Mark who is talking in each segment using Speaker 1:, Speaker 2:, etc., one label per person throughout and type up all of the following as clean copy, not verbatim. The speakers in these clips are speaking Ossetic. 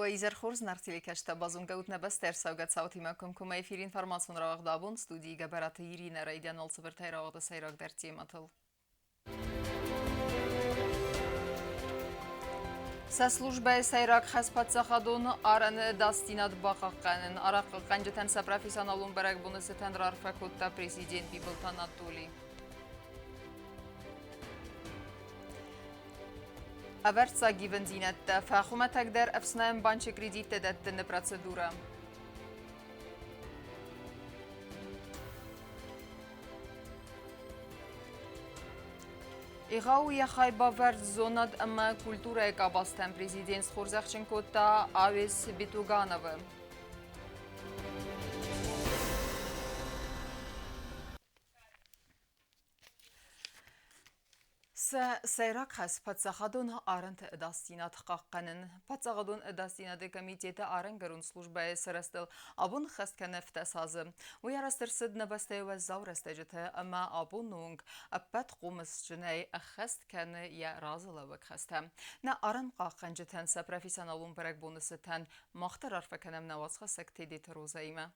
Speaker 1: Уӕ изӕр хорз, Нарт телекӕсджытӕ, базонгӕ ут нӕ бӕстӕ ӕрцӕугӕ цаутимӕ комкоммӕ эфиры информацион рауагъд абон студийы Гӕбӕраты Иринӕ райдиан алцывӕртӕй рауагъды сӕйрагдӕр темӕтыл. Сӕ службӕйы сӕйраг хӕс паддзахадон арӕны ӕдасдзинад бахъахъхъӕнын. Арӕхъхъӕнджытӕн сӕ профессионалон бӕрӕгбоны цытӕн раарфӕ кодта президент Бибылты Анатолий. Ӕвӕрццаг ивындзинӕдтӕ фӕхуымӕтӕгдӕр ӕфснайӕн банчы кредиттӕ дӕттыны процедурӕ. Егъау йӕ хайбавӕрд зонад ӕмӕ культурӕйы къабазтӕм президент схорзӕхджын кодта Ауес Бетугановы. Сӕ сӕйраг хӕс паддзахадон арӕнты ӕдасдзинад хъахъхъӕнын. Паддзахадон ӕдасдзинады комитеты арӕнгӕрон службӕйы сарӕзтыл абон хӕст кӕны ӕфтӕсазы. Уый арӕзт ӕрцыд нӕ бӕстӕйы уӕззау рӕстӕджыты ӕмӕ абоны онг ӕппӕт хъомысджынӕй ӕххӕст кӕны йӕ разылӕууӕг хӕстӕ. Нӕ арӕнхъахъхъӕнджытӕн сӕ профессионалон бӕрӕгбоны цытӕн мах дӕр арфӕ кӕнӕм нӕ уацхӕссӕг Тедеты Розӕимӕ.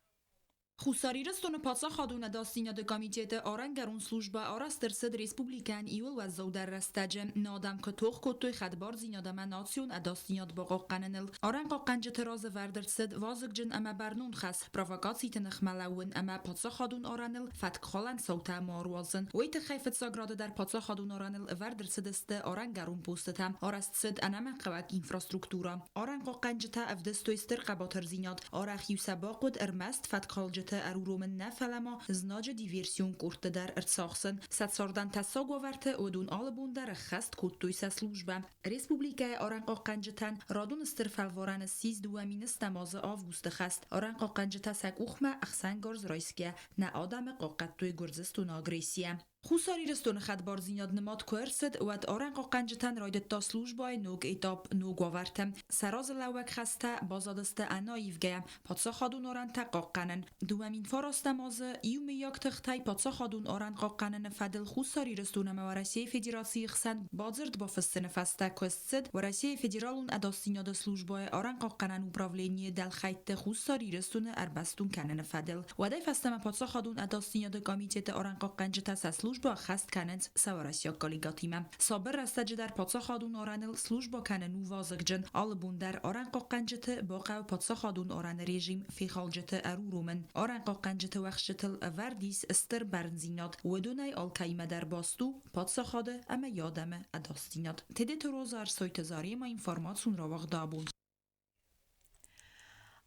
Speaker 2: Хуссар Ирыстоны паддзахадон ӕдасдзинады комитеты арӕнгӕрон службӕ арӕзт ӕрцыд республикӕйӕн иууыл уӕззаудӕр рӕстӕджы. Нӕ адӕм куы тох кодтой хӕдбардзинад ӕмӕ национ ӕдасдзинад бахъахъхъӕныныл. Арӕнхъахъхъӕнджыты раз ӕвӕрд ӕрцыд вазыгджын ӕмӕ бӕрнон хӕс провокациты ныхмӕ лӕууын ӕмӕ паддзахадон арӕныл фӕткхалӕн цаутӕ ма ӕруадзын. Уый тыххӕй фыццаг рады дӕр паддзахадон арӕныл ӕвӕрд ӕрцыдысты арӕнгӕрон постытӕ, арӕзт цыд ӕнӕмӕнгхъӕуӕг инфраструктурӕ. Арӕнхъахъхъӕнджытӕ ӕвдыстой стыр хъӕбатырдзинад, Арӕх-иу сӕ бахъуыд ӕрмӕст фӕткхалджыты ӕруромын нӕ, фӕлӕ ма знаджы диверсион къордты дӕр ӕрцахсын. Сӕ цардӕн тӕссаг уавӕрты уыдон алы бон дӕр ӕххӕст кодтой сӕ службӕ. Республикӕйы арӕнхъахъхъӕнджытӕн радон стыр фӕлварӕн ссис 2007 азы августы хӕст. Арӕнхъахъхъӕнджытӕ сӕ къухмӕ ӕхсӕнгарз райсгӕ нӕ адӕмы хъахъхъӕдтой Гуырдзыстоны агрессийӕ. Хуссар Ирыстоны хӕдбардзинад нымад куы ӕрцыд, уӕд арӕнхъахъхъӕнджытӕн райдыдта службӕйы ног этап, ног уавӕртӕ. Сӕ разылӕууӕг хӕстӕ баззадысты ӕнӕаивгӕйӕ, паддзахадон арӕнтӕ хъахъхъӕнын. 2009 азы иумӕйаг тыхтӕй паддзахадон арӕн хъахъхъӕныны фӕдыл Хуссар Ирыстон ӕмӕ Уӕрӕсейы Федерацийы хсӕн бадзырд бафыссыны фӕстӕ куыст цыд Уӕрӕсейы Федералон ӕдасдзинады службӕйы арӕнхъахъхъӕнӕн управленийы дӕлхӕйтты Хуссар Ирыстоны ӕрбӕстон кӕныны фӕдыл. Уӕдӕй фӕстӕмӕ паддзахадон ӕдасдзинады комитеты арӕнхъахъхъӕнджытӕ сӕ службӕ ӕххӕст кӕнынц сӕ уӕрӕсейаг коллегӕтимӕ. Сабыр рӕстӕджы дӕр паддзахадон арӕныл службӕ кӕнын у вазыгджын. Алы бон дӕр арӕнхъахъхъӕнджыты бахъӕуы паддзахадон арӕны режим фехалджыты ӕруромын. Арӕнхъахъхъӕнджыты уӕхсчытыл ӕвӕрд ис стыр бӕрндзинад. Уыдонӕй алкӕимӕ дӕр баст у паддзахады ӕмӕ йӕ адӕмы ӕдасдзинад. Тедеты Роза Ӕрсойты Заремӕ информацион рауагъды абон.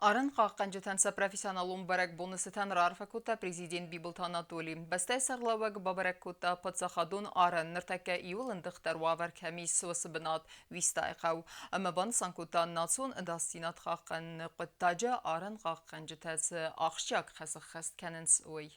Speaker 1: Арӕнхъахъхъӕнджытӕн сӕ профессионалон бӕрӕгбоны цытӕн раарфӕ кодта президент Бибылты Анатоли. Бӕстӕйы сӕргълӕууӕг бабӕрӕг кодта паддзахадон арӕн, ныртӕккӕ иууыл ӕндыгъддӕр уавӕр кӕм ис, уыцы бынат Уистӕйы хъӕу. Ӕмӕ банысан кодта, национ ӕдасдзинад хъахъхъӕныны хъуыддаджы арӕнхъахъхъӕнджытӕ цы ахсджиаг хӕс ӕххӕст кӕнынц, уый.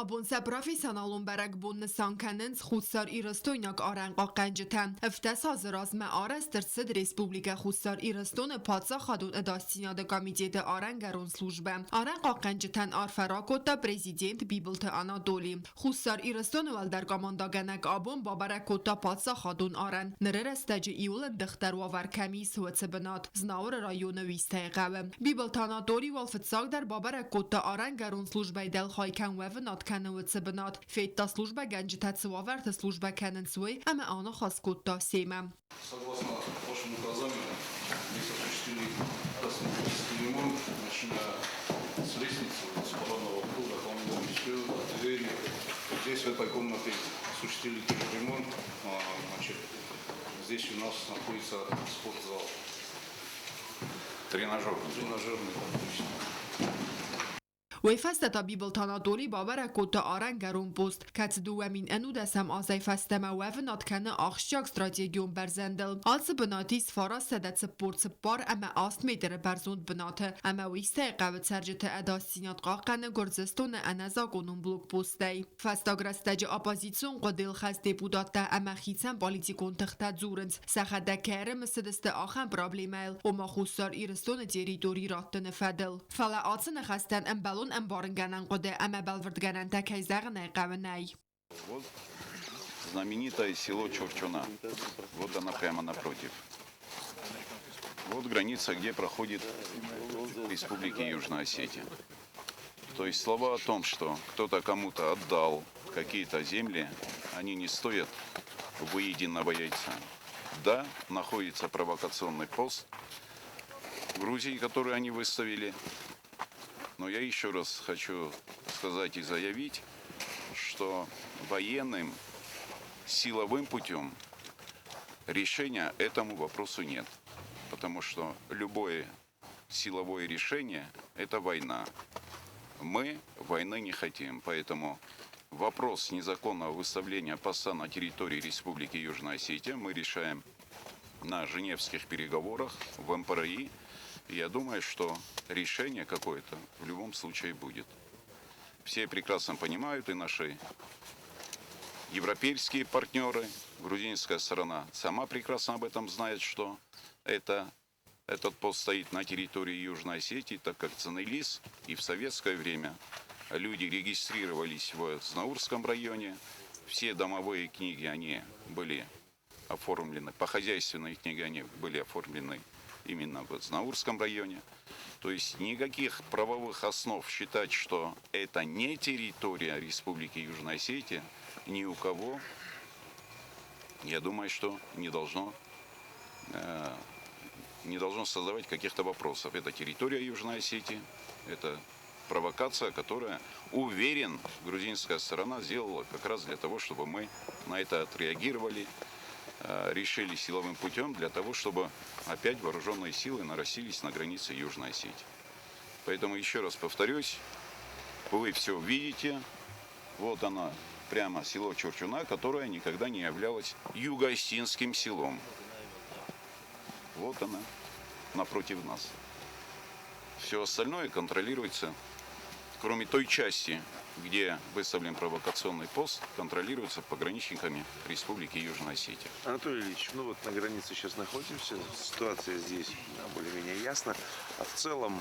Speaker 3: Абон сӕ профессионалон бӕрӕгбон нысан кӕнынц хуссарирыстойнаг арӕнхъахъхъӕнджытӕ. Ӕвддӕс азы размӕ арӕзт ӕрцыд Республикӕ Хуссар Ирыстоны паддзахадон ӕдасдзинады комитеты арӕнгӕрон службӕ. Арӕнхъахъхъӕнджытӕн арфӕ ракодта президент Бибылты Анатоли. Хуссар Ирыстоны уӕлдӕр командӕгӕнӕг абон бабӕрӕг кодта паддзахадон арӕн. Ныры рӕстӕджы иууыл ӕндыгъддӕр уавӕр кӕм ис, уыцы бынат, Знауыры районы Уистӕйы хъӕуы. Бибылты Анатоли уал фыццагдӕр бабӕрӕг кодта арӕнгӕрон службӕйы дӕлхай кӕм уӕвынад кӕны, уыцы бынат. Федта службӕгӕнджытӕ цы уавӕрты службӕ кӕнынц, уый ӕмӕ аныхас кодта семӕ.
Speaker 4: Согласно вашему указанию, здесь осуществили косметический ремонт, начиная с лестницы, с парадного входа, полностью двери. Здесь, в этой комнате, осуществили тоже ремонт. Значит, здесь у нас находится спортзал.
Speaker 5: Тренажерный.
Speaker 4: Тренажерный, так точно.
Speaker 3: Уый фӕстӕ та Бибылты Анатоли бабӕрӕг кодта арӕнгӕрон пост, кӕцы 2010 азӕй фӕстӕмӕ уӕвынад кӕны ахсджиаг стратегион бӕрзӕндыл. Ацы бынат ис 944 ӕмӕ 8 метры бӕрзонд бынаты ӕмӕ Уистӕйы хъӕуы цӕрджыты ӕдасдзинад хъахъхъӕны Гуырдзыстоны ӕнӕзакъонон блокпостӕй. Фӕстаг рӕстӕджы оппозицион хъуыдыйыл хӕст депутаттӕ ӕмӕ хицӕн политикон тыхтӕ дзурынц, сӕхӕдӕг кӕй ӕрымысыдысты ахӕм проблемӕйыл, ома Хуссар Ирыстоны территори раттыны фӕдыл. Фӕлӕ ацы ныхӕстӕн ӕмбӕлон ӕмбарынгӕнӕн хъуыды ӕмӕ бӕлвырдгӕнӕнтӕ кӕй зӕгъын ӕй хъӕуы, нӕй.
Speaker 5: Вот знаменитое село Чорчуна. Вот она прямо напротив. Вот граница, где проходит Республики Южная Осетия. То есть слова о том, что кто-то кому-то отдал какие-то земли, они не стоят выеденного яйца. Да, находится провокационный пост Грузии, который они выставили. Но я еще раз хочу сказать и заявить, что военным силовым путем решения этому вопросу нет. Потому что любое силовое решение – это война. Мы войны не хотим, поэтому вопрос незаконного выставления поста на территории Республики Южная Осетия мы решаем на женевских переговорах в МПРИ. Я думаю, что решение какое-то в любом случае будет. Все прекрасно понимают, и наши европейские партнеры, грузинская сторона сама прекрасно об этом знает, что этот пост стоит на территории Южной Осетии, так как Цанелис и в советское время люди регистрировались в Знаурском районе, все домовые книги, они были оформлены, по хозяйственной книге они были оформлены именно в Знаурском районе. То есть никаких правовых основ считать, что это не территория Республики Южная Осетия, ни у кого, я думаю, что не должно создавать каких-то вопросов. Это территория Южной Осетии, это провокация, которая, уверен, грузинская сторона сделала как раз для того, чтобы мы на это отреагировали, решили силовым путем для того, чтобы опять вооруженные силы нарастились на границе Южной Осетии. Поэтому еще раз повторюсь, вы все видите, вот она, прямо село Чурчуна, которое никогда не являлось юго-осетинским селом. Вот она, напротив нас. Все остальное контролируется, кроме той части, где выставлен провокационный пост, контролируется пограничниками Республики Южная Осетия.
Speaker 6: Анатолий Ильич, на границе сейчас находимся, ситуация здесь, да, более-менее ясна. А в целом,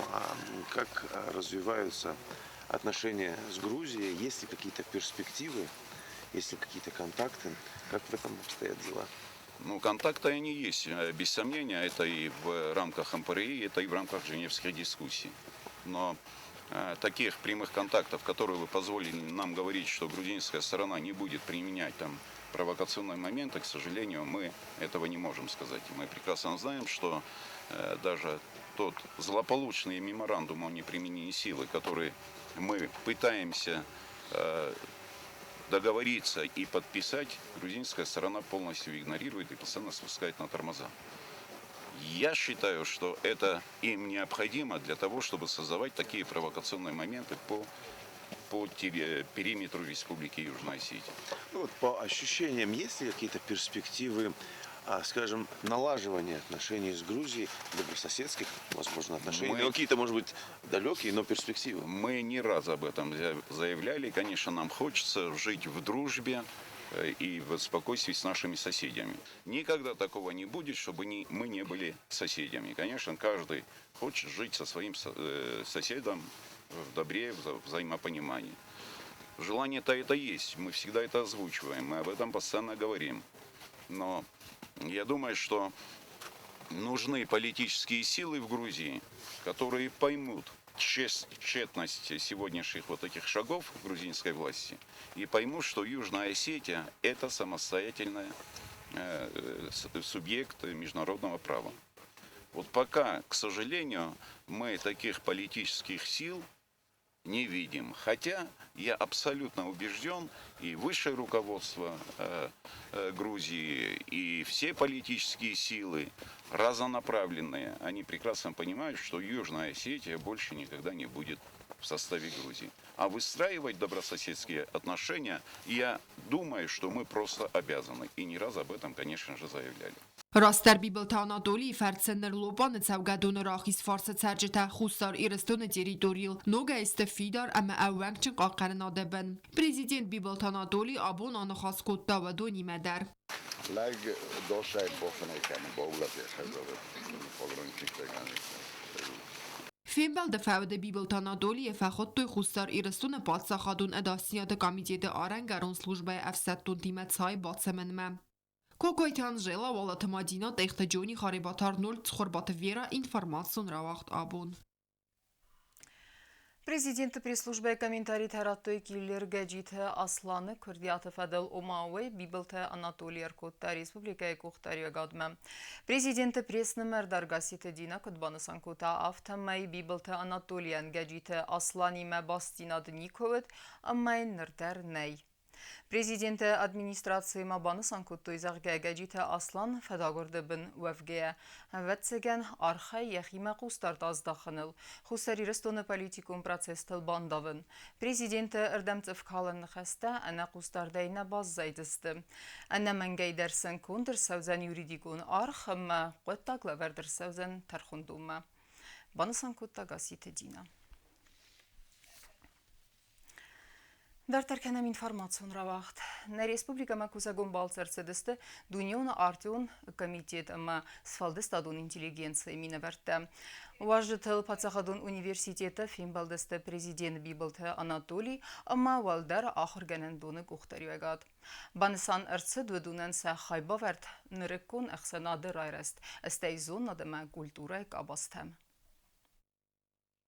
Speaker 6: как развиваются отношения с Грузией, есть ли какие-то перспективы, есть ли какие-то контакты, как в этом обстоят дела?
Speaker 5: Контакты они есть, без сомнения, это и в рамках МПРИ, это и в рамках женевских дискуссий. Но таких прямых контактов, которые бы позволили нам говорить, что грузинская сторона не будет применять провокационные моменты, к сожалению, мы этого не можем сказать. Мы прекрасно знаем, что даже тот злополучный меморандум о неприменении силы, который мы пытаемся договориться и подписать, грузинская сторона полностью игнорирует и постоянно спускает на тормоза. Я считаю, что это им необходимо для того, чтобы создавать такие провокационные моменты по периметру Республики Южная Осетия.
Speaker 6: По ощущениям, есть ли какие-то перспективы, скажем, налаживания отношений с Грузией, добрососедских, возможно, отношений, но какие-то, может быть, далекие, но перспективы?
Speaker 5: Мы не раз об этом заявляли. Конечно, нам хочется жить в дружбе и в спокойствии с нашими соседями. Никогда такого не будет, чтобы мы не были соседями. Конечно, каждый хочет жить со своим соседом в добре, в взаимопонимании. Желание-то это есть, мы всегда это озвучиваем, мы об этом постоянно говорим. Но я думаю, что нужны политические силы в Грузии, которые поймут тщетность сегодняшних этих шагов грузинской власти и поймут, что Южная Осетия — это самостоятельный субъект международного права. Пока, к сожалению, мы таких политических сил не видим. Хотя я абсолютно убежден, и высшее руководство Грузии, и все политические силы разнонаправленные, они прекрасно понимают, что Южная Осетия больше никогда не будет в составе Грузии. А выстраивать добрососедские отношения, я думаю, что мы просто обязаны. И не раз об этом, конечно же, заявляли.
Speaker 3: Растдӕр Бибылты Анатолийы фӕрцы ныр Лопаны цӕугӕдоны рахиз фарсы цӕрджытӕ Хуссар Ирыстоны территорийыл ногӕй сты фидар ӕмӕ ӕууӕнкджын хъахъхъӕнынады бын. Президент Бибылты Анатолий абон аныхас кодта уыдонимӕ дӕр.
Speaker 7: Лӕг досӕй бофынӕй кӕны, баулӕфы хӕдзары пограничниктӕ кӕны.
Speaker 3: Фембӕлды фӕуды Бибылты Анатолийы фӕхуыдтой Хуссар Ирыстоны паддзахадон ӕдасдзинады комитеты арӕнгӕрон службӕйы ӕфсӕддонтимӕ цай бацӕмӕнмӕ. Кокойты Анжела, Уалыты Мадинӕ, Тъехты Джони, Харебаты Арнольд, Цхуырбаты Вера, информацион рауагъд абон.
Speaker 1: Президенты пресс-службӕйы комментаритӕ радтой киллер Гӕджиты Асланы куырдиаты фӕдыл, ома уый Бибылты Анатолий ӕркодта республикӕйы къухдариуӕгадмӕ. Президенты пресс-нымӕрдар Гасситы Дина куыд банысан кодта, афтӕмӕй Бибылты Анатолийӕн Гӕджиты Асланимӕ бастдзинад никуы уыд ӕмӕ йын ныр дӕр нӕй. Президенты администрацийы ма банысан кодтой, зӕгъгӕ, Гӕджиты Аслан фӕдагуырды бын уӕвгӕйӕ, ӕвӕццӕгӕн, архайы йӕхимӕ хъусдард аздахыныл, Хуссар Ирыстоны политикон процесстыл бандавын. Президенты ӕрдӕм цъыфкалӕн ныхӕстӕ ӕнӕхъусдардӕй нӕ баззайдзысты. Ӕнӕмӕнгӕй дӕр сын конд ӕрцӕудзӕн юридикон аргъ ӕмӕ хъуыддаг лӕвӕрд ӕрцӕудзӕн тӕрхондонмӕ, банысан кодта Гасситы Дина. Дарддӕр кӕнӕм информацион рауагъд. Нӕ республикӕмӕ кусӕгон балц ӕрцыдысты дунеон артион комитет ӕмӕ сфӕлдыстадон интеллигенцийы минӕвӕрттӕ. Уазджытыл паддзахадон университеты фембӕлдысты президент Бибылты Анатолий ӕмӕ уӕлдӕр ахуыргӕнӕндоны къухдариуӕгад. Банысан ӕрцыд уыдонӕн сӕ хайбавӕрд нырыккон ӕхсӕнады райрӕзт, стӕй зонад ӕмӕ культурӕйы къабӕзтӕм.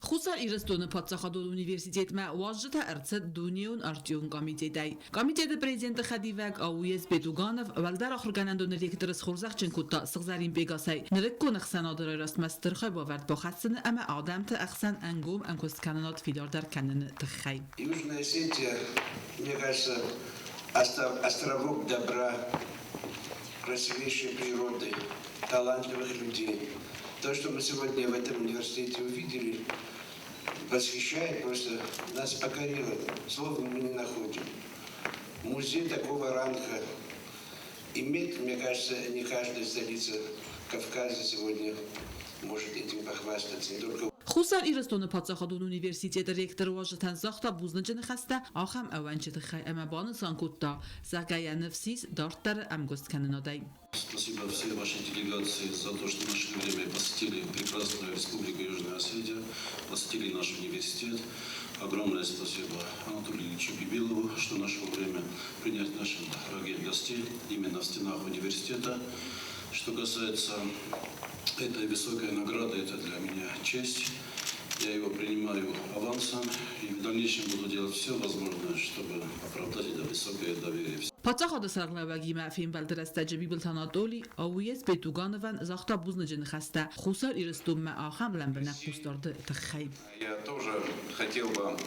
Speaker 8: Хуссар Ирыстоны паддзахадон университетмӕ уазджытӕ ӕрцыд дунеон артион комитетӕй. Комитеты президенты хӕдивӕг Ауес Бетуганов уӕлдӕр ахуыргӕнӕндоны ректоры схорзӕхджын кодта сыгъзӕрин Пегасӕй нырыккон ӕхсӕнады райрӕзтмӕ стыр хайбавӕрд бахӕссыны ӕмӕ адӕмты ӕхсӕн ӕнгом ӕмкуысткӕнынад фидардӕр кӕныны тыххӕй.
Speaker 9: Южная Осетия, мне кажется, островок добра, красивейшей природы, талантливых людей. То, что мы сегодня в этом университете увидели, восхищает, просто нас покорило. Слов мы не находим. Музей такого ранга иметь, мне кажется, не каждая столица Кавказа сегодня может этим похвастаться. Не только
Speaker 8: Хуссар Ирыстоны паддзахадон университеты ректор уазджытӕн загъта бузныджы ныхӕстӕ ахӕм ӕууӕнчы тыххӕй ӕмӕ банысан кодта, зӕгъгӕ йӕ ныфс ис дарддӕры ӕмгуысткӕнынадӕй.
Speaker 4: Спасибо всей вашей делегации за то, что нашли время и посетили прекрасную республику Южная Осетия, посетили наш университет. Огромное спасибо Анатолию Ильичу Бибилову, что нашел время принять наших дорогих гостей именно в стенах университета. Что касается этой высокой награды, это для меня честь. Я его принимаю авансом и в дальнейшем буду делать все возможное, чтобы оправдать это высокое доверие.
Speaker 8: Паддзахады сӕргълӕууӕгимӕ фембӕлды рӕстӕджы Бибылты Анатоли Ауес Бетугановӕн загъта бузныджы ныхӕстӕ Хуссар Ирыстонмӕ ахӕм лӕмбынӕг хъусдарды тыххӕй.
Speaker 5: Я тоже хотел бы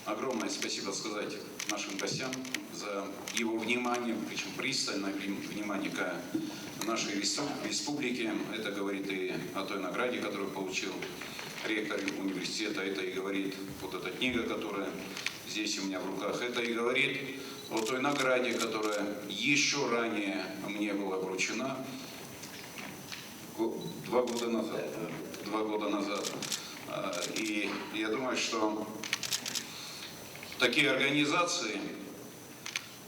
Speaker 5: огромное спасибо сказать нашим гостям за его внимание, причем пристальное внимание к нашей республике. Это говорит и о той награде, которую получил ректор университета, это и говорит вот эта книга, которая здесь у меня в руках, это и говорит о той награде, которая еще ранее мне была вручена 2 года назад. 2 года назад. И я думаю, что такие организации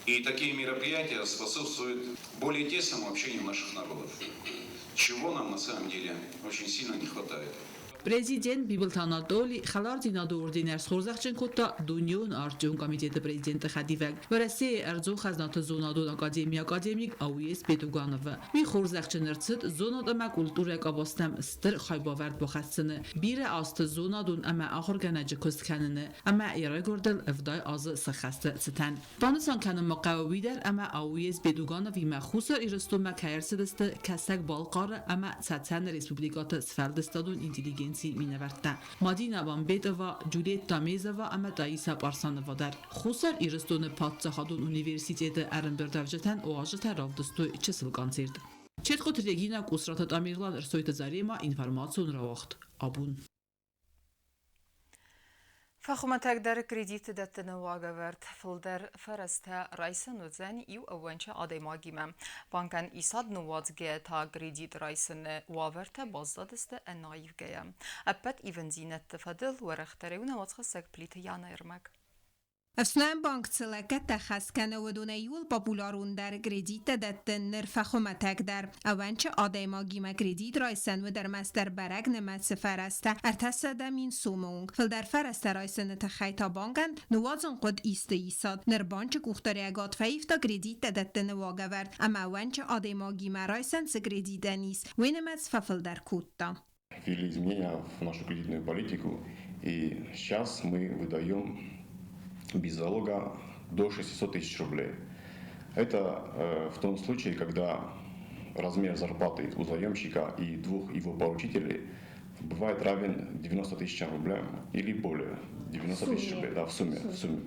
Speaker 5: и такие мероприятия способствуют более тесному общению наших народов, чего нам на самом деле очень сильно не хватает.
Speaker 8: Президент Бибылты Анатоли хӕлардзинады орденӕй схорзӕхджын кодта дунеон артион комитеты президенты хӕдивӕг, Уӕрӕсейы ӕрдзон хӕзнаты зонадон академийы академик Ауес Бетугановы. Уый хорзӕхджын ӕрцыд зонад ӕмӕ культурӕйы къабӕзтӕм стыр хайбавӕрд бахӕссыны, бирӕ азты зонадон ӕмӕ ахуыргӕнӕджы куыст кӕныны ӕмӕ йӕ райгуырдыл 70 азы сӕххӕсты цытӕн. Банысан кӕнын ма хъӕуы уый дӕр, ӕмӕ Ауес Бетугановимӕ Хуссар Ирыстонмӕ кӕй ӕрцыдысты Кӕсӕг-Балхъары ӕмӕ Цӕцӕны республикӕты сфӕлдыстадон интеллигенцийы минӕвӕрттӕ Мадина Бамбетова, Джульетта Мезова ӕмӕ Таиса Парсанова дӕр. Хуссар Ирыстоны паддзахадон университеты ӕрӕмбырдуӕвджытӕн уазджытӕ равдыстой чысыл концерт. Четхъоты Регина, Къусраты Тамерлан, Ӕрсойты Зарема, информацион рауагъд абон.
Speaker 1: Фӕхуымӕтӕгдӕр кредит дӕттыны уагӕвӕрд фылдӕр фӕрӕзтӕ райсӕн уыдзӕн иу ӕууӕнчы адӕймагимӕ. Банкӕн исад ныууадзгӕйӕ та кредит райсыны уавӕртӕ баззадысты ӕнаивгӕйӕ. Ӕппӕт ивындзинӕдты фӕдыл уӕрӕхдӕрӕй у нӕ уацхӕссӕг Плиты Яна ӕрмӕг.
Speaker 10: Ӕфснайӕн банк цы лӕггӕдтӕ хӕс кӕны, уыдонӕй иууыл популярондӕр кредиттӕ дӕтты ныр фӕхуымӕтӕгдӕр. Ӕууӕнчы адӕймагимӕ кредит райсӕн уыд ӕрмӕстдӕр бӕрӕг нымӕцы фӕрӕзтӕ 300 000 сомы онг. Фылдӕр фӕрӕзтӕ райсыны тыххӕй та банкӕн ныууадзын хъуыд исты исад. Ныр банчы къухдариӕгад фӕивта кредиттӕ дӕттыны уагӕвӕрд ӕмӕ ӕууӕнчы адӕймагимӕ райсӕн цы кредитӕн ис, уый нымӕц фӕфылдӕр кодта.
Speaker 11: Ввели изменения в нашу кредитную политику, и сейчас мы выдаем без залога до 600 тысяч рублей. Это в том случае, когда размер зарплаты у заемщика и двух его поручителей бывает равен 90 тысячам рублей или более. 90 тысяч рублей, да, в сумме, в сумме.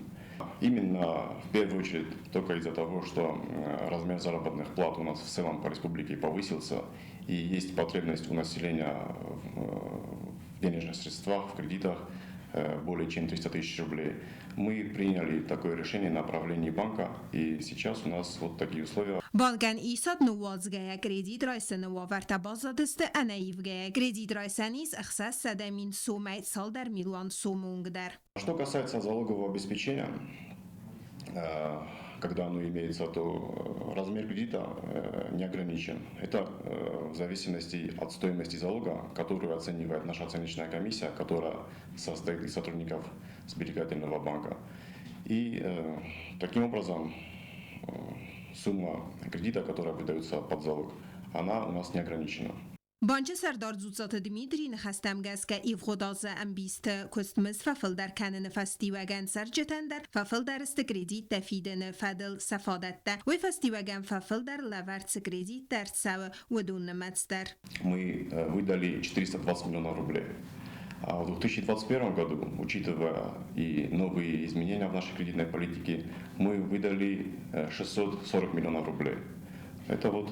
Speaker 11: Именно в первую очередь только из-за того, что размер заработных плат у нас в целом по республике повысился, и есть потребность у населения в денежных средствах, в кредитах более чем 300 тысяч рублей. Мы приняли такое решение на правлении банка, и сейчас у нас вот такие условия.
Speaker 10: Банкӕн исад ныууадзгӕйӕ кредит райсыны уавӕртӕ баззадысты ӕнӕивгӕйӕ. Кредит райсӕн ис 600 000 сомӕй цалдӕр милуан сомы онг дӕр.
Speaker 11: Что касается залогового обеспечения, когда оно имеется, то размер кредита не ограничен. Это в зависимости от стоимости залога, которую оценивает наша оценочная комиссия, которая состоит из сотрудников сберегательного банка. И таким образом сумма кредита, которая выдается под залог, она у нас не ограничена.
Speaker 10: Банчы сӕрдар Дзуццаты Дмитрийы ныхӕстӕм гӕсгӕ ивгъуыд азы ӕмбисты куыстмызд фӕфылдӕр кӕныны фӕстиуӕгӕн цӕрджытӕн дӕр фӕфылдӕр сты кредиттӕ фидыны фӕдыл сӕ фадӕттӕ. Уый фӕстиуӕгӕн фӕфылдӕр лӕвӕрд цы кредиттӕ ӕрцӕуы, уыдон нымӕц дӕр.
Speaker 11: Мы выдали 420 миллионов рублей. А в 2021 году, учитывая и новые изменения в нашей кредитной политике, мы выдали 640 миллионов рублей. Это вот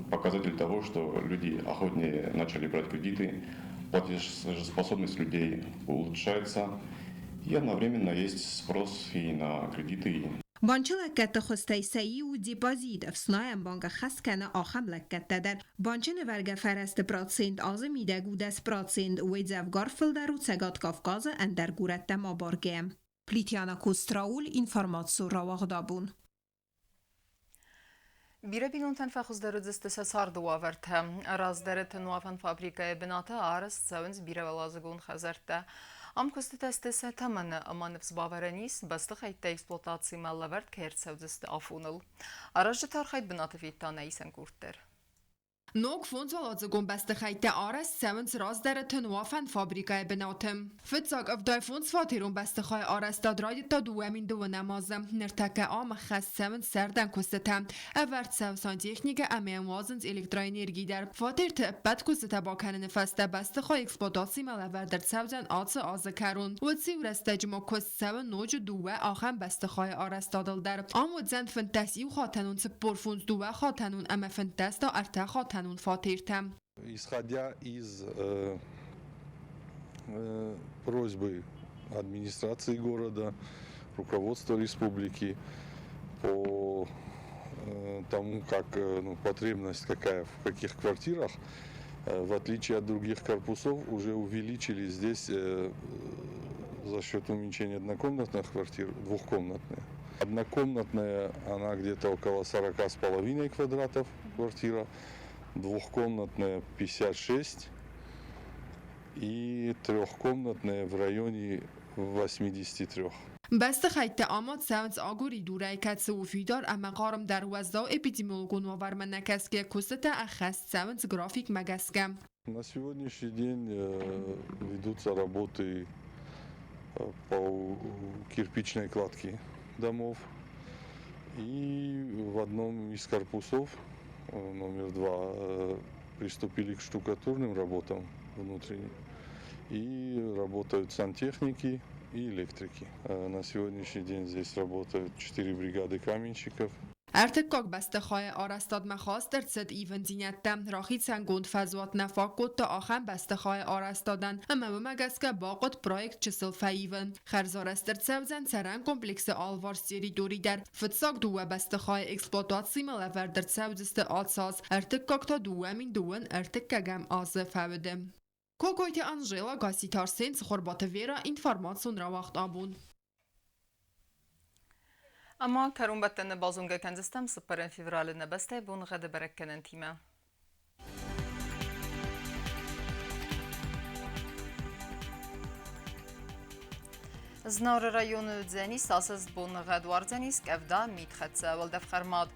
Speaker 11: показатель того, что люди охотнее начали брать кредиты, платежеспособность людей улучшается, и одновременно есть спрос и на кредиты.
Speaker 10: Банчы лӕггӕдты хуызтӕй сӕ иу у депозит. Ӕфснайӕн банк ӕххӕст кӕны ахӕм лӕггӕдтӕ дӕр. Банчы нывӕргӕ фӕрӕзты процент азы мидӕг у 10%, уый дзӕвгар фылдӕр у Цӕгат Кавказы ӕндӕр горӕттӕм абаргӕйӕ. Плитиана Кострауль, информацион рауагъд Абон.
Speaker 1: Бирӕ бинонтӕн фӕхуыздӕр уыдзысты сӕ царды уавӕртӕ. Раздӕры тынуафӕн фабрикӕйы бынаты арӕзт цӕуынц бирӕуӕладзыгон хӕдзӕрттӕ. Ам куыстытӕ сты сӕ тӕмӕны ӕмӕ ныфс бавӕрӕн ис, бӕстыхӕйттӕ эксплуатацимӕ лӕвӕрд кӕй ӕрцӕудзысты афоныл. Аразджыты архайд бынаты федта нӕ исӕн къорд дӕр.
Speaker 3: Ног фондзуӕладзыгон бӕстыхӕйттӕ арӕзт цӕуынц раздӕры тынуафӕн фабрикӕйы бынаты. Фыццаг 75-фатерон бӕстыхайы арӕзтад райдыдта 2002-ӕм азы. Ныртӕккӕ ам ӕххӕст цӕуынц сӕрдӕн куыстытӕ. Ӕвӕрд цӕуы сантехникӕ ӕмӕ йӕм уадзынц электроэнерги дӕр. Фатерты ӕппӕт куыстытӕ бакӕныны фӕстӕ бӕстыхай эксплуатацимӕ лӕвӕрд ӕрцӕудзӕн ацы азы кӕрон. Уыцы иу рӕстӕджы ма куыст цӕуы ноджы дыууӕ ахӕм бӕстыхайы арӕзтадыл дӕр. Ам уыдзӕн 15 иухатӕнон, 45 дыууӕхатӕнон ӕмӕ 15 та ӕртӕхатӕнон фатертӕ.
Speaker 4: Исходя из просьбы администрации города, руководства республики по тому, как, ну, потребность какая в каких квартирах, в отличие от других корпусов, уже увеличили здесь за счет уменьшения однокомнатных квартир двухкомнатные. Однокомнатная, она где-то около 40,5 квадратов квартира, двухкомнатная 56 и трехкомнатная в районе 83.
Speaker 3: Бӕстыхӕйттӕ амад цӕуынц агуыридурӕй, кӕцы у фидар ӕмӕ хъармдӕр. Уӕззау эпидемиологон уавӕрмӕ нӕкӕсгӕ куыстытӕ ӕххӕст цӕуынц графикмӕ гӕсгӕ.
Speaker 4: На сегодняшний день ведутся работы по кирпичной кладке домов. И в одном из корпусов, номер 2, приступили к штукатурным работам внутренним. И работают сантехники и электрики. На сегодняшний день здесь работают четыре бригады каменщиков.
Speaker 3: Ӕртыккаг бӕстыхайы арӕзтадмӕ хаст ӕрцыд ивындзинӕдтӕ. Рахицӕнгонд фӕзуат нӕ фаг кодта ахӕм бӕстыхайы арӕзтадӕн, ӕмӕ уымӕ гӕсгӕ бахъуыд проект чысыл фӕивын. Хӕрзарӕзт ӕрцӕудзӕн цӕрӕн комплексы алыварс территори дӕр. Фыццаг дыууӕ бӕстыхайы эксплуатацимӕ лӕвӕрд ӕрцӕудзысты ацы аз, ӕртыккаг та 2031 азы фӕуды. Кокойты Анжела, Гасситы Арсен, Цхуырбаты Вера, информацион рауагъд Абон.
Speaker 1: Ӕмӕ кӕронбӕттӕны базонгӕ кӕндзыстӕм 4 февралы нӕ бӕстӕйы боныгъӕды бӕрӕггӕнӕнтимӕ. Знауыры районы уыдзӕнис асыст боныгъӕд, уардзӕнис къӕвда, митхӕццӕ, уӕлдӕф хъӕрмад.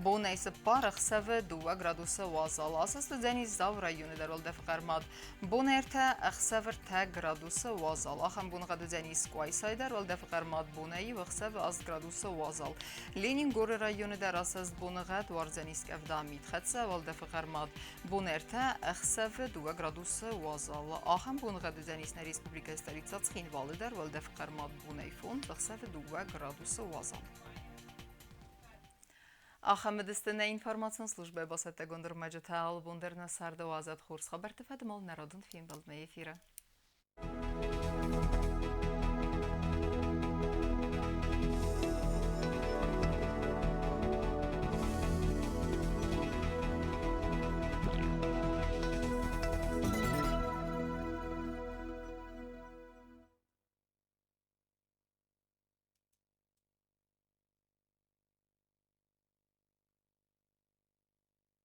Speaker 1: Бонӕй 4, ӕхсӕвы 2 градусы уазал. Асыст уыдзӕнис Дзауы районы дӕр уӕлдӕф хъӕрмад. Бон 3, ӕхсӕвы 3 градусы уазал. Ахӕм боныгъӕд уыдзӕнис Къуайсайы дӕр уӕлдӕф хъӕрмад. Бонӕй 1, ӕхсӕвы 8 градусы уазал. Ленингоры районы дӕр асыст боныгъӕд, уардзӕнис къӕвда, митхӕццӕ, уӕлдӕфы хъӕрмад. Бон 3, ӕхсӕвы 2 градусы уазал. Ахӕм боныгъӕд уыдзӕнис нӕ республикӕйы столицӕ Цхинвалы дӕр уӕлдӕф хъӕрмад бонӕй 5, ӕхсӕвы 2 градусы уазал. Ахӕм уыдысты нӕ информацион службӕйы бацӕттӕгонд ӕрмӕджытӕ. Алыбон дӕр нӕ царды уадзӕд хорз хабӕртты фӕдыл нӕ радон фембӕлдмӕ эфиры.